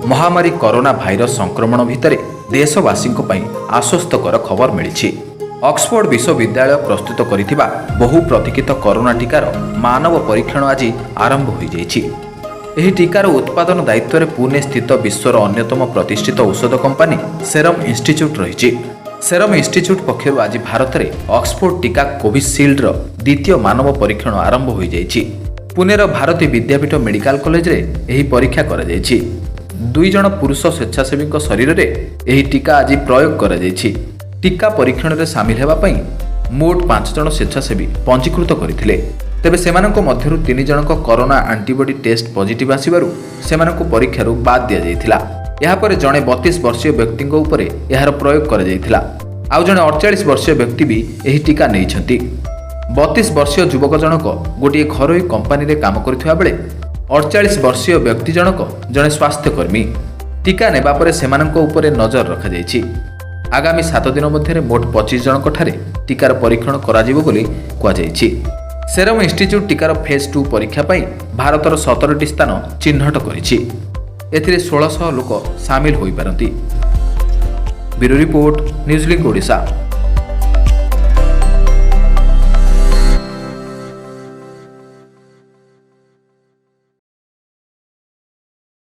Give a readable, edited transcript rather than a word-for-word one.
ମହାମାରୀ corona virus ସଂକ୍ରମଣ ଭିତରେ ଦେଶବାସୀଙ୍କ ପାଇଁ ଆଶ୍ୱସ୍ତକର ଖବର ମିଳିଛି। ଅକ୍ସଫୋର୍ଡ ବିଶ୍ୱବିଦ୍ୟାଳୟ ପ୍ରସ୍ତୁତ କରିଥିବା ବହୁ ପ୍ରତୀକ୍ଷିତ କରୋନା ଟିକାର ମାନବ ପରୀକ୍ଷଣ ଆଜି ଆରମ୍ଭ ହୋଇଯାଇଛି। ଏହି ଟିକାର ଉତ୍ପାଦନ ଦାୟିତ୍ୱରେ ପୁନେ ସ୍ଥିତ ବିଶ୍ୱର ଅନ୍ୟତମ ପ୍ରତିଷ୍ଠିତ ଔଷଧ କମ୍ପାନୀ ସେରମ୍ ଇନଷ୍ଟିଚ୍ୟୁଟ୍ ରହିଛି। ସେରମ୍ ଇନଷ୍ଟିଚ୍ୟୁଟ୍ ପକ୍ଷରୁ ଆଜି ଭାରତରେ ଅକ୍ସଫୋର୍ଡ ଟିକା କୋଭିସିଲ୍ଡର ଦ୍ୱିତୀୟ ମାନବ ପରୀକ୍ଷଣ ଆରମ୍ଭ ହୋଇଯାଇଛି। ପୁନେର ଭାରତୀ ବିଦ୍ୟାପୀଠ ମେଡିକାଲ କଲେଜରେ ଏହି ପରୀକ୍ଷା କରାଯାଇଛି। ଦୁଇ ଜଣ ପୁରୁଷ ସ୍ୱେଚ୍ଛାସେବୀଙ୍କ ଶରୀରରେ ଏହି ଟିକା ଆଜି ପ୍ରୟୋଗ କରାଯାଇଛି। ଟିକା ପରୀକ୍ଷଣରେ ସାମିଲ ହେବା ପାଇଁ ମୋଟ ପାଞ୍ଚ ଜଣ ସ୍ୱେଚ୍ଛାସେବୀ ପଞ୍ଜୀକୃତ କରିଥିଲେ। ତେବେ ସେମାନଙ୍କ ମଧ୍ୟରୁ ତିନି ଜଣଙ୍କ କରୋନା ଆଣ୍ଟିବଡି ଟେଷ୍ଟ ପଜିଟିଭ୍ ଆସିବାରୁ ସେମାନଙ୍କୁ ପରୀକ୍ଷାରୁ ବାଦ୍ ଦିଆଯାଇଥିଲା। ଏହାପରେ ଜଣେ 32 ବର୍ଷୀୟ ବ୍ୟକ୍ତିଙ୍କ ଉପରେ ଏହାର ପ୍ରୟୋଗ କରାଯାଇଥିଲା। ଆଉ ଜଣେ 48 ବର୍ଷୀୟ ବ୍ୟକ୍ତି ବି ଏହି ଟିକା ନେଇଛନ୍ତି। 32 ବର୍ଷୀୟ ଯୁବକ ଜଣକ ଗୋଟିଏ ଘରୋଇ କମ୍ପାନୀରେ କାମ କରୁଥିବା ବେଳେ 48 ବର୍ଷୀୟ ବ୍ୟକ୍ତି ଜଣକ ଜଣେ ସ୍ୱାସ୍ଥ୍ୟକର୍ମୀ। ଟିକା ନେବା ପରେ ସେମାନଙ୍କ ଉପରେ ନଜର ରଖାଯାଇଛି। ଆଗାମୀ 7 ଦିନ ମଧ୍ୟରେ ମୋଟ 25 ଜଣଙ୍କଠାରେ ଟିକାର ପରୀକ୍ଷଣ କରାଯିବ ବୋଲି କୁହାଯାଇଛି। ସେରମ୍ ଇନଷ୍ଟିଚ୍ୟୁଟ୍ ଟିକାର ଫେଜ୍ 2 ପରୀକ୍ଷା ପାଇଁ ଭାରତର 17ଟି ସ୍ଥାନ ଚିହ୍ନଟ କରିଛି। ଏଥିରେ 1600 ଲୋକ ସାମିଲ ହୋଇପାରନ୍ତି। Bureau report, news link Odisha.